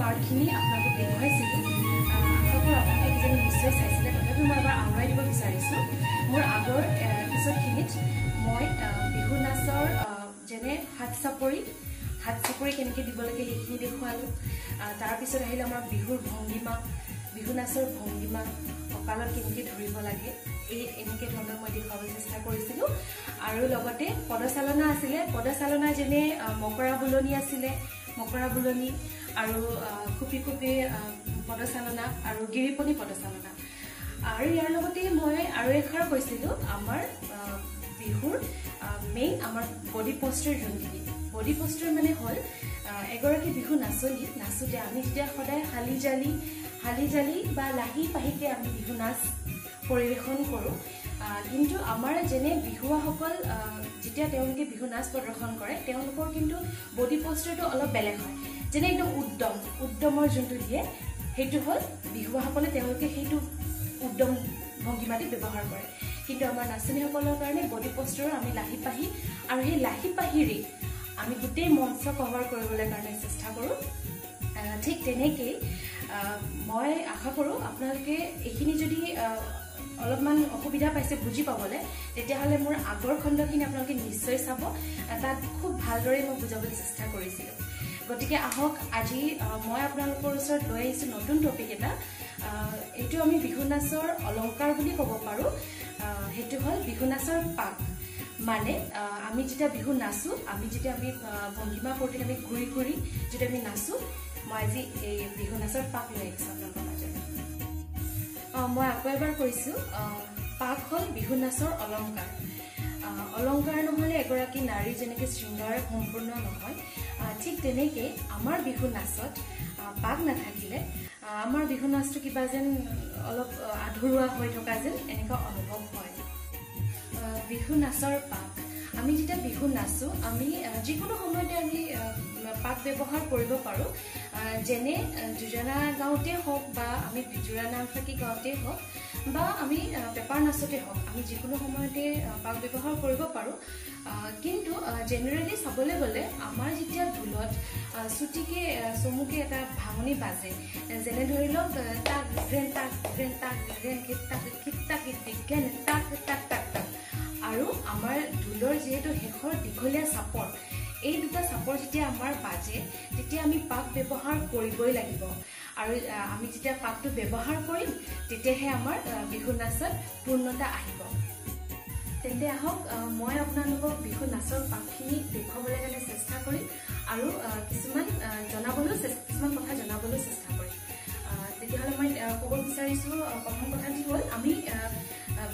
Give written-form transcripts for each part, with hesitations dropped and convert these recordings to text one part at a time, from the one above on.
পাৰ্টখিনি আপোনালোকক দেখুৱাইছিলোঁ। আশা কৰোঁ আপোনালোকে কিজানি নিশ্চয় চাইছিলে, তথাপিও মই এবাৰ আওৰাই দিব বিচাৰিছোঁ। মোৰ আগৰ এপিছডখিনিত মই বিহু নাচৰ যেনে হাত চাপৰি কেনেকৈ দিব লাগে সেইখিনি দেখুৱালোঁ। তাৰপিছত আহিলে আমাৰ বিহুৰ ভংগীমা, বিহু নাচৰ ভংগীমা, কঁকালত কেনেকৈ ধৰিব লাগে, এই এনেকৈ ধৰণৰ মই দেখুৱাবলৈ চেষ্টা কৰিছিলোঁ। আৰু লগতে পদচালনা আছিলে, পদচালনা যেনে মকৰা বুলনি আছিলে, মকৰা বুলনি আৰু খুপি খুপি পদচালনা আৰু গিৰিপনি পদচালনা। আৰু ইয়াৰ লগতে মই আৰু এষাৰ কৈছিলোঁ, আমাৰ বিহুৰ মেইন আমাৰ বডি পষ্টাৰ যোনখিনি, বডি পষ্টাৰ মানে হ'ল এগৰাকী বিহু নাচনী নাচোঁতে আমি যেতিয়া সদায় হালি জালি বা লাহি পাহিকে আমি বিহু নাচ পৰিৱেশন কৰোঁ। কিন্তু আমাৰ যেনে বিহুৱাসকল যেতিয়া তেওঁলোকে বিহু নাচ প্ৰদৰ্শন কৰে, তেওঁলোকৰ কিন্তু বডি পষ্টাৰটো অলপ বেলেগ হয়। যেনে একদম উদ্যমৰ যোনটো দিয়ে, সেইটো হ'ল বিহুৱাসকলে তেওঁলোকে সেইটো উদ্যম ভংগীমাটি ব্যৱহাৰ কৰে। কিন্তু আমাৰ নাচনীসকলৰ কাৰণে বডি পষ্টাৰৰ আমি লাহি পাহি আৰু সেই লাহি পাহিৰেই আমি গোটেই মঞ্চ কভাৰ কৰিবলৈ কাৰণে চেষ্টা কৰোঁ। ঠিক তেনেকেই মই আশা কৰোঁ আপোনালোকে এইখিনি যদি অলপমান অসুবিধা পাইছে বুজি পাবলৈ, তেতিয়াহ'লে মোৰ আগৰ খণ্ডখিনি আপোনালোকে নিশ্চয় চাব, তাত খুব ভালদৰে মই বুজাবলৈ চেষ্টা কৰিছিলোঁ। গতিকে আহক আজি মই আপোনালোকৰ ওচৰত লৈ আহিছোঁ নতুন টপিক এটা। এইটো আমি বিহু নাচৰ অলংকাৰ বুলি ক'ব পাৰোঁ। সেইটো হ'ল বিহু নাচৰ পাক। মানে আমি যেতিয়া বিহু নাচোঁ, আমি যেতিয়া আমি ভংগীমা কৰোঁতে আমি ঘূৰি ঘূৰি যেতিয়া আমি নাচোঁ, মই আজি এই বিহু নাচৰ পাক লৈ আহিছোঁ আপোনালোকৰ মাজত। মই আকৌ এবাৰ কৈছোঁ, পাক হ'ল বিহু নাচৰ অলংকাৰ। অলংকাৰ নহ'লে এগৰাকী নাৰী যেনেকৈ শৃংগাৰ সম্পূৰ্ণ নহয়, ঠিক তেনেকৈ আমাৰ বিহু নাচত পাক নাথাকিলে আমাৰ বিহু নাচটো কিবা যেন অলপ আধৰুৱা হৈ থকা যেন এনেকুৱা অনুভৱ হয়। বিহু নাচৰ পাক, আমি যেতিয়া বিহু নাচোঁ, আমি যিকোনো সময়তে আমি পাক ব্যৱহাৰ কৰিব পাৰোঁ। যেনে যোজনা গাওঁতে হওক বা আমি যোৰা নামফাকি গাওঁতেই হওক বা আমি পেপাৰ নাচতে হওক, আমি যিকোনো সময়তে পাক ব্যৱহাৰ কৰিব পাৰোঁ। কিন্তু জেনেৰেলি চাবলৈ গ'লে আমাৰ যেতিয়া ঢোলত চুটিকে চমুকে এটা ভাঙনি বাজে, যেনে ধৰি লওক তাক গ্ৰেন তাক গ্ৰেন তাক গ্ৰেন তাক তাক গ্ৰেন তাক তাক তাক তাক, আৰু আমাৰ ঢোলৰ যিহেতু শেষৰ দীঘলীয়া চাপৰ, এই দুটা চাপৰ যেতিয়া আমাৰ বাজে, তেতিয়া আমি পাক ব্যৱহাৰ কৰিবই লাগিব। আৰু আমি যেতিয়া পাকটো ব্যৱহাৰ কৰিম, তেতিয়াহে আমাৰ বিহু নাচত পূৰ্ণতা আহিব। তেন্তে আহক মই আপোনালোকক বিহু নাচৰ পাকখিনি দেখুৱাবলৈ কাৰণে চেষ্টা কৰিম আৰু কিছুমান কথা জনাবলৈও চেষ্টা কৰিম। তেতিয়াহ'লে মই ক'ব বিচাৰিছোঁ, প্ৰথম কথাটি হ'ল আমি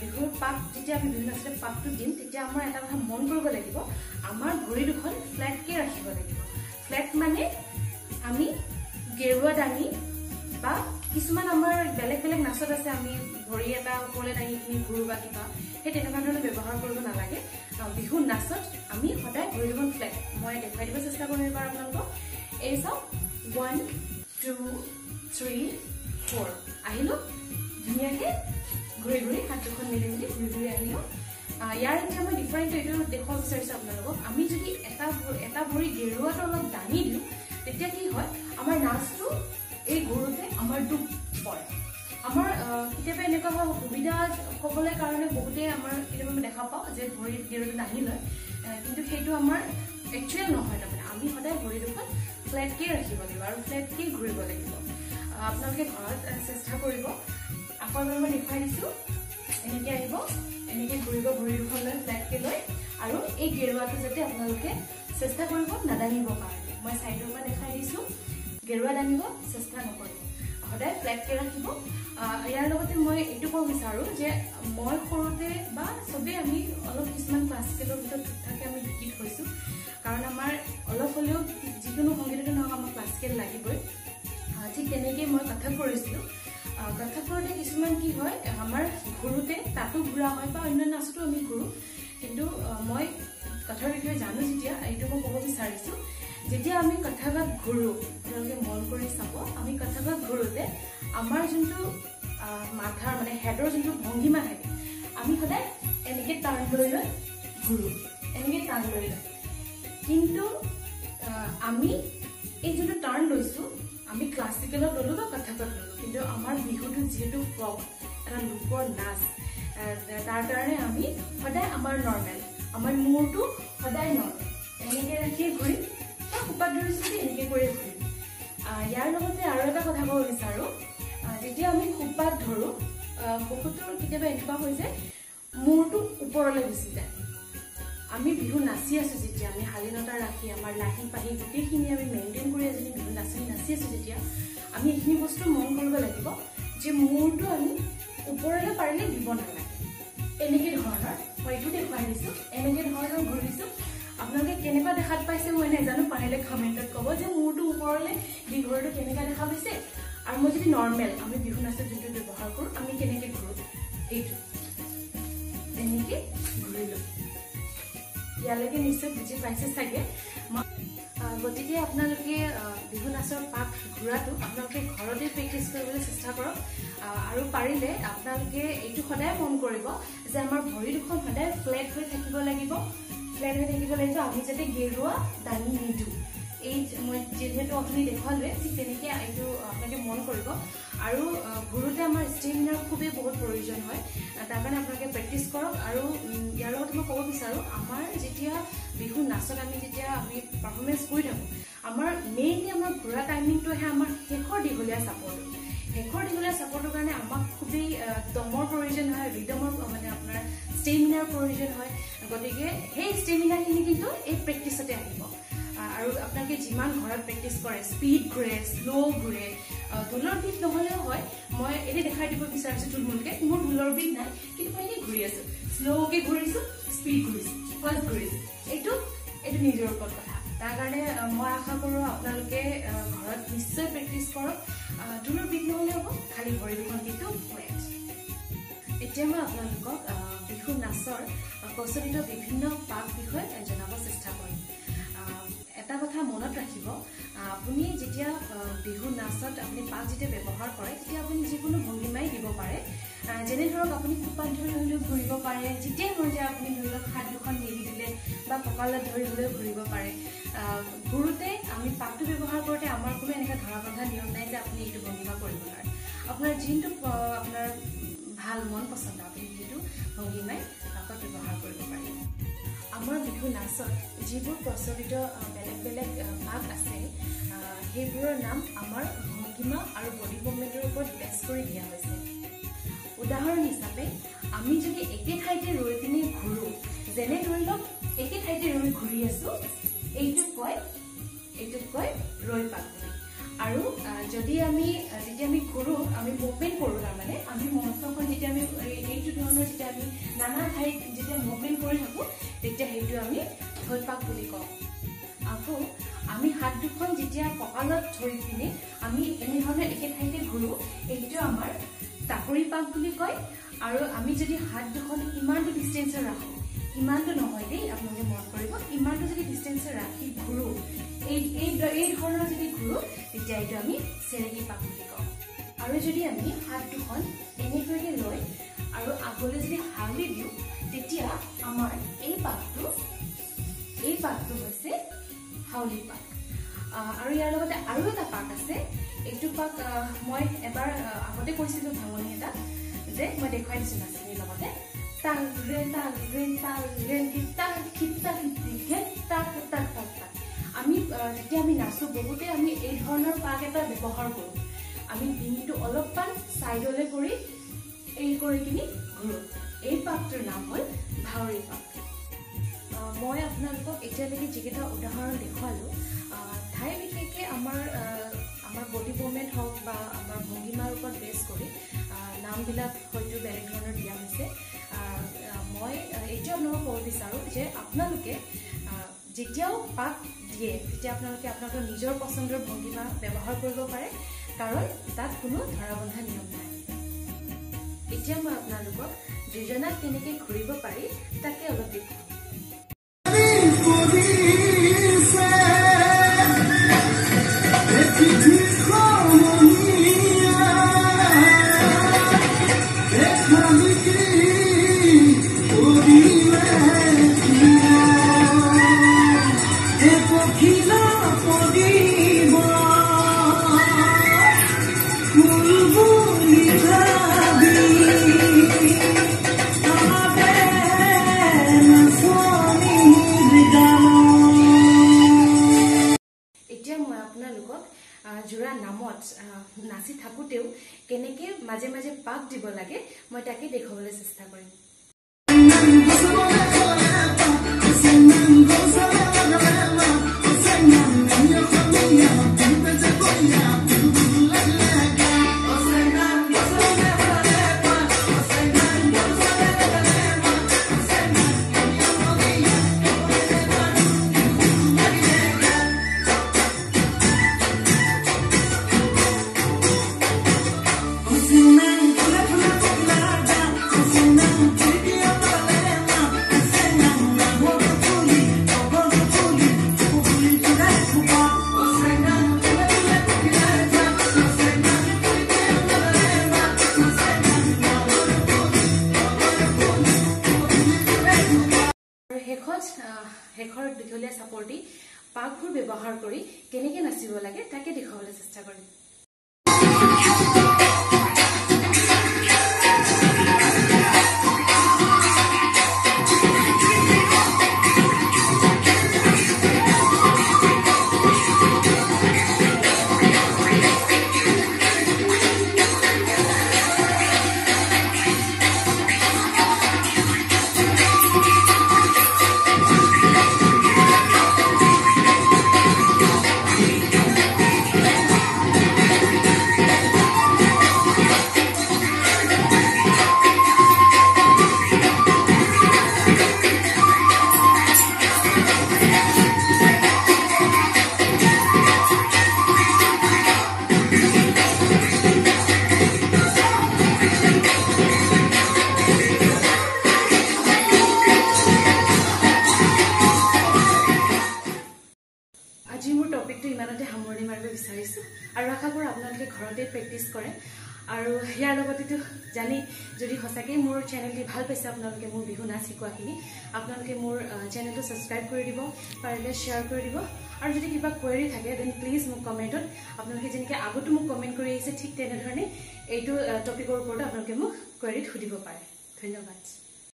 বিহুৰ পাক যেতিয়া আমি বিহু নাচতে পাকটো দিম, তেতিয়া আমাৰ এটা কথা মন কৰিব লাগিব, আমাৰ ভৰি দুখন ফ্লেটকৈ ৰাখিব লাগিব। ফ্লেট মানে আমি গেৰুৱা দাঙি বা কিছুমান আমাৰ বেলেগ বেলেগ নাচত আছে, আমি ভৰি এটা ওপৰলৈ দাঙি কিনি ঘূৰো বা কিবা, সেই তেনেকুৱা ধৰণৰ ব্যৱহাৰ কৰিব নালাগে। বিহু নাচত আমি সদায় ভৰি দুখন ফ্লেট, মই দেখুৱাই দিব চেষ্টা কৰিম এবাৰ আপোনালোকক। এই চাওক, 1 2 3 4 আহিলোঁ, ধুনীয়াকৈ ঘূৰি ঘূৰি হাত দুখন মেলি মেলি ঘূৰি ঘূৰি আহিলোঁ। ইয়াৰ এতিয়া মই ডিফাৰেণ্ট এইটো দেখুৱাব বিচাৰিছোঁ আপোনালোকক। আমি যদি এটা ভৰি গেৰুৱাটো অলপ দাঙি দিওঁ, তেতিয়া কি হয়, আমাৰ নাচটো এই ঘূৰোতে আমাৰ ডুব পৰে। আমাৰ কেতিয়াবা এনেকুৱা হয়, সুবিধা হ'বলৈ কাৰণে বহুতেই আমাৰ কেতিয়াবা আমি দেখা পাওঁ যে ভৰি গেৰুৱাটো দাঙি লয়, কিন্তু সেইটো আমাৰ একচুৱেল নহয়। তাৰমানে আমি সদায় ভৰি দুখন ফ্লেটকৈ ৰাখিব লাগিব আৰু ফ্লেটকৈ ঘূৰিব লাগিব। আপোনালোকে ঘৰত চেষ্টা কৰিব। আকৌ এবাৰ মই দেখুৱাই দিছোঁ, এনেকৈ আহিব, এনেকৈ ঘূৰিব ভৰি দুখন লৈ ফ্লেটকৈ লৈ, আৰু এই গেৰুৱাটো যাতে আপোনালোকে চেষ্টা কৰিব নাদাঙিবৰ কাৰণে। মই চাইডৰ পৰা দেখাই দিছোঁ, গেৰুৱা দাঙিব চেষ্টা নকৰিব, সদায় ফ্লেটকৈ ৰাখিব। ইয়াৰ লগতে মই এইটো ক'ব বিচাৰোঁ যে মই সৰুতে বা চবেই আমি অলপ কিছুমান ক্লাছিকেলৰ ভিতৰত ঠিকঠাকে আমি শিকি থৈছোঁ, কাৰণ আমাৰ অলপ হ'লেও যিকোনো সংগীততে নহওক আমাক ক্লাছিকেল লাগিবই। ঠিক তেনেকেই মই কথক কৰিছিলোঁ। কথক কৰোঁতে কিছুমান কি হয়, আমাৰ ঘূৰোতে তাতো ঘূৰা হয় বা অন্য নাচতো আমি ঘূৰোঁ, কিন্তু মই কথাৰ বিষয়ে জানো যেতিয়া এইটো মই ক'ব বিচাৰিছোঁ, যেতিয়া আমি কথকত ঘূৰোঁ, আপোনালোকে মন কৰি চাব, আমি কথকত ঘূৰোঁতে আমাৰ যোনটো মাথাৰ মানে হেডৰ যোনটো ভংগীমা থাকে, আমি সদায় এনেকৈ টাৰ্ণ লৈ লৈ ঘূৰোঁ, এনেকৈ টাৰ্ণ লৈ লৈ। কিন্তু আমি এই যোনটো টাৰ্ণ লৈছোঁ, আমি ক্লাছ ক্লাছিকেলত ল'লোঁ বা কথকত ল'লোঁ, কিন্তু আমাৰ বিহুটো যিহেতু ফ্ৰক এটা লোকৰ নাচ, তাৰ কাৰণে আমি সদায় আমাৰ নৰ্মেল, আমাৰ মূৰটো সদায় নৰ্মেল এনেকৈ ৰাখিয়ে ঘূৰিম বা খোপাত ধৰিছোঁ যদি এনেকৈ কৰিয়ে ঘূৰিম। ইয়াৰ লগতে আৰু এটা কথা ক'ব বিচাৰোঁ, যেতিয়া আমি খোপাত ধৰোঁ বহুতৰ কেতিয়াবা এনেকুৱা হৈ যায় মূৰটো ওপৰলৈ গুচি যায়। আমি বিহু নাচি আছোঁ যেতিয়া আমি শালীনতা ৰাখি আমাৰ লাহি পাহি গোটেইখিনি আমি মেইনটেইন কৰি এজনী বিহু নাচনি নাচি আছোঁ, যেতিয়া আমি এইখিনি বস্তু মন কৰিব লাগিব যে মূৰটো আমি ওপৰলৈ পাৰিলে দিব নালাগে। এনেকৈ ধৰণৰ মই এইটো দেখুৱাই দিছোঁ, এনেকৈ ধৰণৰ ঘূৰিছোঁ। আপোনালোকে কেনেকুৱা দেখাত পাইছে মই নাজানো, পাৰিলে কমেণ্টত ক'ব যে মূৰটো ওপৰলৈ দি ঘূৰাটো কেনেকুৱা দেখা পাইছে। আৰু মই যদি নৰ্মেল আমি বিহু নাচত যোনটো ব্যৱহাৰ কৰোঁ আমি কেনেকৈ ঘূৰোঁ, এইটো এনেকৈ ঘূৰিলোঁ। ইয়ালৈকে নিশ্চয় বুজি পাইছে চাগে। গতিকে আপোনালোকে বিহু নাচৰ পাক ঘূৰাটো আপোনালোকে ঘৰতে প্ৰেক্টিচ কৰিবলৈ চেষ্টা কৰক। আৰু পাৰিলে আপোনালোকে এইটো সদায় মন কৰিব যে আমাৰ ভৰি দুখন সদায় ফ্লেট হৈ থাকিব লাগিব, ফ্লেট হৈ থাকিব লাগিব, আমি যাতে গেৰুৱা দাঙি নিদিওঁ। এই মই যিহেতু অথনি দেখুৱালোৱে, ঠিক তেনেকৈ এইটো আপোনালোকে মন কৰিব। আৰু ঘূৰোতে আমাৰ ষ্টেমিনাৰ খুবেই বহুত প্ৰয়োজন হয়, তাৰ কাৰণে আপোনালোকে প্ৰেক্টিচ কৰক। আৰু ইয়াৰ লগত মই ক'ব বিচাৰোঁ, আমাৰ যেতিয়া বিহু নাচত আমি যেতিয়া আমি পাৰফৰ্মেঞ্চ কৰি থাকোঁ, আমাৰ মেইনলি আমাৰ ঘূৰা টাইমিংটো আহে আমাৰ শেষৰ দীঘলীয়া চাপৰটো। শেষৰ দীঘলীয়া চাপৰটোৰ কাৰণে আমাক খুবেই দমৰ প্ৰয়োজন হয়, ৰিদমৰ মানে আপোনাৰ ষ্টেমিনাৰ প্ৰয়োজন হয়। গতিকে সেই ষ্টেমিনাৰখিনি কিন্তু এই প্ৰেক্টিচতে আহিব। আৰু আপোনালোকে যিমান ঘৰত প্ৰেক্টিচ কৰে, স্পীড ঘূৰে, শ্ল' ঘূৰে, ঢোলৰ বিট নহ'লেও হয়। মই এনেই দেখাই দিব বিচাৰিছোঁ থুলমূলকৈ, মোৰ ঢোলৰ বিট নাই কিন্তু মই এনেই ঘূৰি আছোঁ, শ্ল'কৈ ঘূৰিছোঁ, স্পীড ঘূৰিছোঁ, ফাষ্ট ঘূৰিছোঁ। এইটো এইটো নিজৰ ওপৰত কথা। তাৰ কাৰণে মই আশা কৰোঁ আপোনালোকে ঘৰত নিশ্চয় প্ৰেক্টিচ কৰক। ঢোলৰ বিট নহ'লেও হ'ব, খালি ভৰি দুখন কিন্তু ফ্লেট। এতিয়া মই আপোনালোকক বিহু নাচৰ প্ৰচলিত বিভিন্ন পাক বিষয়ে জনাব চেষ্টা কৰিম। এটা কথা মনত ৰাখিব, আপুনি যেতিয়া বিহু নাচত আপুনি পাক যেতিয়া ব্যৱহাৰ কৰে তেতিয়া আপুনি যিকোনো ভংগীমাই দিব পাৰে। যেনে ধৰক আপুনি খোপাত ধৰি হ'লেও ঘূৰিব পাৰে, যেতিয়াই মন যায় আপুনি ধৰি লওক হাত দুখন মেলি দিলে বা কঁকালত ধৰি হ'লেও ঘূৰিব পাৰে। ঘূৰোতে আমি পাকটো ব্যৱহাৰ কৰোঁতে আমাৰ কোনো এনেকুৱা ধৰা বন্ধা নিয়ম নাই যে আপুনি এইটো ভংগীমা কৰিব নোৱাৰে। আপোনাৰ যোনটো আপোনাৰ ভাল মন পচন্দ আপুনি সেইটো ভংগীমাই পাকত ব্যৱহাৰ কৰিব পাৰিব। আমাৰ বিহু নাচত যিবোৰ প্ৰচলিত বেলেগ বেলেগ পাক আছে সেইবোৰৰ নাম আমাৰ ভংগীমা আৰু বডি মুভমেণ্টৰ ওপৰত বেছ কৰি দিয়া হৈছে। উদাহৰণ হিচাপে আমি যদি একে ঠাইতে ৰৈ পিনে ঘূৰোঁ, যেনে ধৰি লওক একে ঠাইতে ৰৈ ঘূৰি আছোঁ, এইটোক কয় ৰৈ পাক বুলি। আৰু যদি আমি যেতিয়া আমি ঘূৰোঁ, আমি মুভমেণ্ট কৰোঁ, তাৰমানে আমি মঞ্চখন যেতিয়া আমি এইটো ধৰণৰ যেতিয়া আমি নানা ঠাইত যেতিয়া মুভমেণ্ট কৰি থাকোঁ তেতিয়া সেইটো আমি থৈ পাক বুলি কওঁ। আকৌ আমি হাত দুখন যেতিয়া কঁকালত থৈ পিনে আমি এনেধৰণে একে ঠাইতে ঘূৰোঁ, এইটো আমাৰ টাকুৰি পাক বুলি কয়। আৰু আমি যদি হাত দুখন ইমানটো ডিষ্টেঞ্চত ৰাখোঁ, ইমানটো নহয় দেই, আপোনালোকে মন কৰিব, ইমানটো যদি ডিষ্টেঞ্চত ৰাখি ঘূৰোঁ, এই এই ধৰণৰ যদি ঘূৰোঁ তেতিয়া এইটো আমি চেৰেকী পাক বুলি কওঁ। আৰু যদি আমি হাত দুখন এনেকুৱাকৈ লৈ আৰু আগলৈ যদি হাউলি দিওঁ তেতিয়া আমাৰ এই পাকটো হৈছে হাউলি পাক। আৰু ইয়াৰ লগতে আৰু এটা পাক আছে, এইটো পাক মই এবাৰ আগতে কৈছিলোঁ ভাঙনি এটা, যে মই দেখুৱাই দিছোঁ নাচনীৰ লগতে। তাক ৰে তাক ৰে তাক ৰে তাক তাক তাক তাক তাক তাক। আমি যেতিয়া আমি নাচোঁ বহুতে আমি এই ধৰণৰ পাক এটা ব্যৱহাৰ কৰোঁ। আমি ডিঙিটো অলপমান ছাইডলৈ কৰি এই কৰি কিনি ঘূৰোঁ। এই পাকটোৰ নাম হ'ল ভাউৰী পাক। মই আপোনালোকক এতিয়ালৈকে যিকেইটা উদাহৰণ দেখুৱালোঁ, ঠাই বিশেষকে আমাৰ আমাৰ বডি মুভমেণ্ট হওক বা আমাৰ ভংগীমাৰ ওপৰত বেছ কৰি নামবিলাক হয়তো বেলেগ ধৰণৰ দিয়া হৈছে। মই এইটো আপোনালোকক ক'ব বিচাৰোঁ যে আপোনালোকে যেতিয়াও পাক দিয়ে তেতিয়া আপোনালোকে আপোনালোকৰ নিজৰ পচন্দৰ ভংগীমা ব্যৱহাৰ কৰিব পাৰে, কাৰণ তাত কোনো ধৰা বন্ধা নিয়ম নাই। এতিয়া মই আপোনালোকক যোজনা কেনেকৈ ঘূৰিব পাৰি তাকে অলপ দেখুৱাম। পখিলা পৰিব। নাচি থাকোঁতেও কেনেকৈ মাজে মাজে পাক দিব লাগে মই তাকে দেখুৱাবলৈ চেষ্টা কৰিম। শেষৰ দীঘলীয়া চাপৰ্টি পাকবোৰ ব্যৱহাৰ কৰি কেনেকৈ নাচিব লাগে তাকে দেখুৱাবলৈ চেষ্টা কৰিম। আজি মোৰ টপিকটো ইমানতে সামৰণি মাৰিব বিচাৰিছোঁ আৰু আশা কৰোঁ আপোনালোকে ঘৰতে প্ৰেক্টিছ কৰে আৰু ইয়াৰ লগতেতো জানি যদি সঁচাকৈ মোৰ চেনেলটি ভাল পাইছে আপোনালোকে মোৰ বিহু নাচ শিকোৱাখিনি আপোনালোকে মোৰ চেনেলটো ছাবস্ক্ৰাইব কৰি দিব, পাৰিলে শ্বেয়াৰ কৰি দিব আৰু যদি কিবা কুৱেৰি থাকে then please মোক কমেণ্টত আপোনালোকে যেনেকৈ আগতো মোক কমেণ্ট কৰি আহিছে ঠিক তেনেধৰণে এইটো টপিকৰ ওপৰতো আপোনালোকে মোক কুৱেৰিত সুধিব পাৰে। ধন্যবাদ।